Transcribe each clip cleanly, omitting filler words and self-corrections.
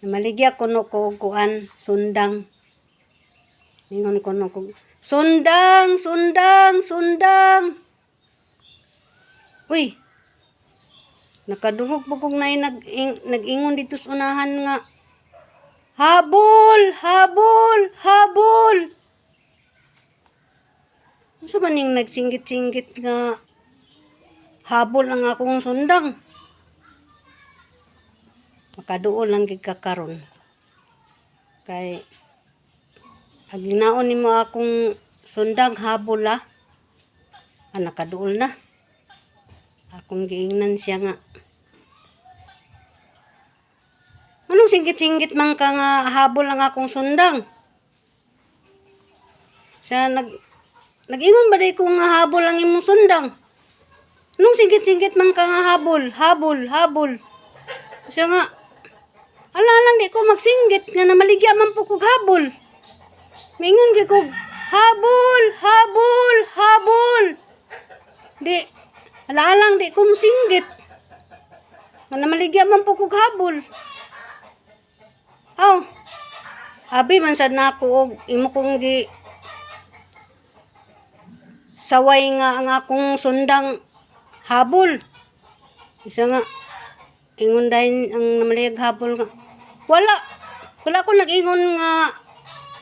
Namaligya kuno ko og kuan, sundang. Ningon kuno ko, "Sundang, sundang, sundang." Uy, nakadungog po kong naay nag-ingon dito sa unahan nga, "Habol, habol, habol." Unsa man ning nagsinggit-singgit nga habol ang akong sundang? Makaduol lang gid ka karon. Kay aginaon nimo akong sundang habol ah. Ah, nakaduol na. Akong giingnan siya nga, "Anong singgit-singgit man ka nga habol ang akong sundang?" Siya nag-ingon ba day ko nga habol ang imong sundang? "Anong singgit-singgit man ka nga habol, habol, habol?" Siya nga, "Ala lang, di ko magsinggit nga namaligya man po kog habol. Mingon gyud kog habol, habol, habol. Di, ala lang, di ko mosinggit. Nga namaligya man po kog habol." Aw, abi man sad nako og imo kong gi saway nga ang akong sundang habol. Isa nga, ingon dahin ang namaliyag habol nga, "Wala, wala ko nag-ingon nga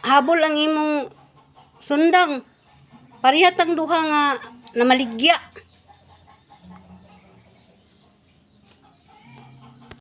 habol ang imong sundang. Pareha tang duha nga namaligya."